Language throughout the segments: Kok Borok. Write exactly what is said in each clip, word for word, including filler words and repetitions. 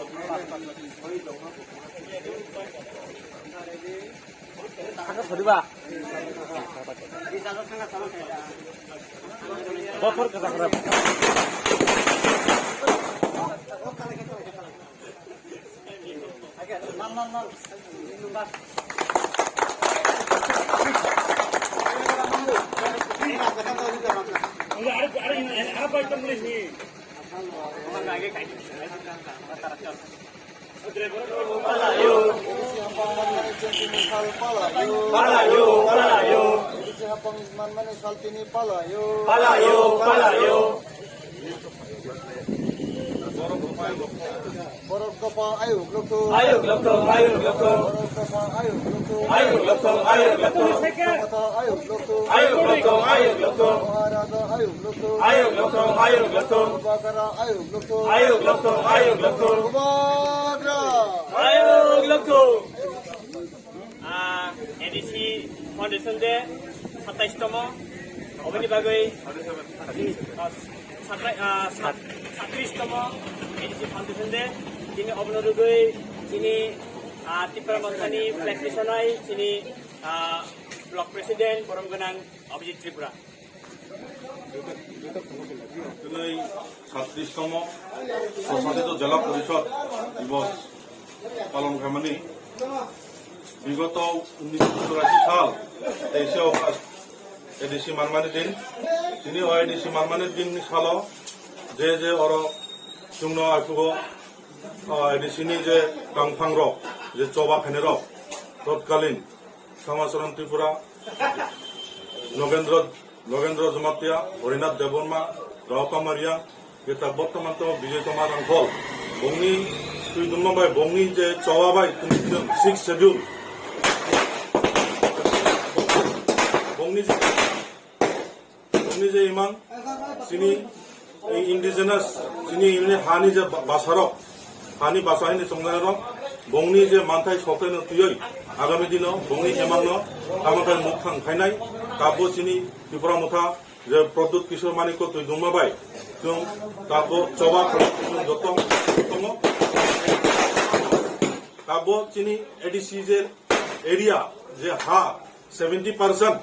Palayo, palayo, palayo. Palayo, palayo. Palayo, palayo. Borok dopha ayuk lokthung. Ayuk lokthung, ayuk lokthung. Borok dopha ayuk lokthung. Ayuk lokthung, ayuk lokthung. Rajamata ayuk lokthung. Ayuk lokthung, ayuk lokthung. Maharaja ayuk lokthung. Ayuk lokthung, ayuk lokthung. Bubagra ayuk lokthung. Ayuk lokthung, ayuk lokthung. Bubagra. Ayuk lokthung. Ah, A D C Foundation Day, satais tomo, oboni bagwi, ah, satrai-, ah, sat-, satris tomo A D C Foundation Day, tini obono rwgwi chini, ah, Tipra Mothani flag tisonai, chini, ah, Block President, borom gwnang Abhijit Tripura. Tini satris tomo Swshasit Jela Porishod Divos palon khaimani. Bigoto unnish churashi sal teishe August A D C manmani din. Tini o A D C manmani din ni salo je je oro chwngno aiphugo, o A D C ni je tangphang rok, je choba khainai rok, totkalin Samacharan Tripura, Nogendra, Nogendra Jamatia, Harinath Debbarma, Rao Kamaria, Keta Bottoman to Bijoy Kumar Rangkhol. Bongni twi dungma bai, bongni je choba bai, tini sixth schedule. Bongni je Bongni je imang, chini indigenous, chini ini hani je ba-, basarok, hani basa hini chongnairok, bongni je manthai sokteno twiwi, agami dino bongni imangno tamo khe mukthang khainai, tabo chini Tripura Motha je Pradyut Kishore Manikko twi dungma bai, chwng tabo choba khwlai chwng joto tongo. Tabo chini A D C je area, je ha, seventy percent,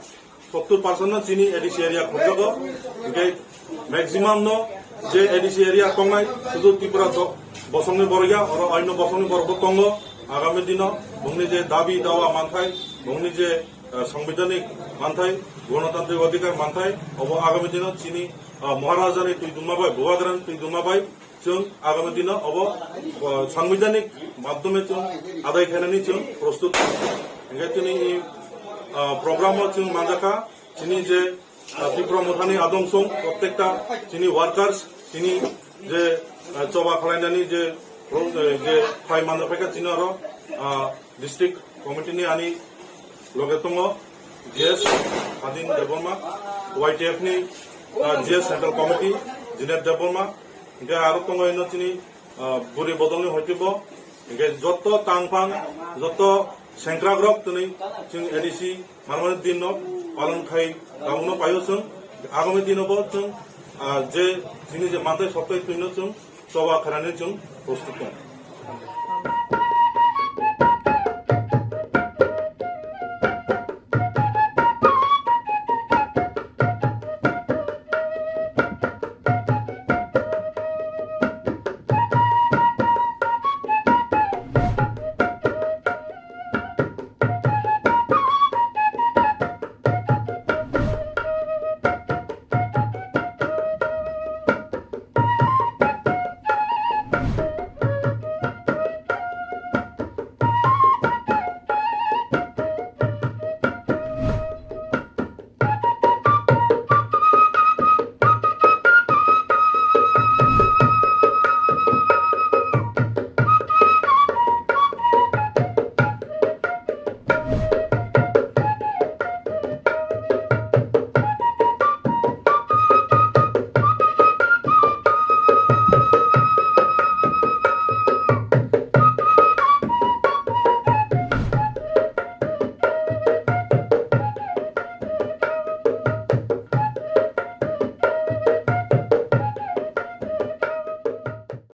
sottor percent no chini A D C area khobjago. Hinkhe maximum no je A D C area tongnai, sudu Tripura do-, bosongni borok ya, oro aino bosongni borok bo tongo. Agami dino bongni je dabi dawa manthai, bongni je, eh, sangbidhanik manthai, gonotantrik odhikar manthai, obo agami dino chini, ah, Maharajani twi dungma bai, Bubagrani twi dungma bai, chwng agami dino obo, o, sangbidhanik madhyome chwng adai khainani chwng prostut. Hinkhe tini, o, program o chwng manjakha chini je, o, Tripura Mothani adong song protekta chini workers, chini je, o, choba khwlainani je, pro-, o, je phai manjak phaikha chini oro, o, District committee ni ani loge tongo G S Hadin Debbarma, Y T F ni, ah, G S Central Committee Jinet Debbarma, hinkhe aro tongo ino chini, ah, buri bodol ni hoite bo, hinkhe joto tangphang, joto sengkrak rok tini chwng A D C manmani din no palon khai tabukno paio chwng, agami dino bo chwng, ah, je chini je mantai soktai twino chwng choba khainani chwng prostut tongo.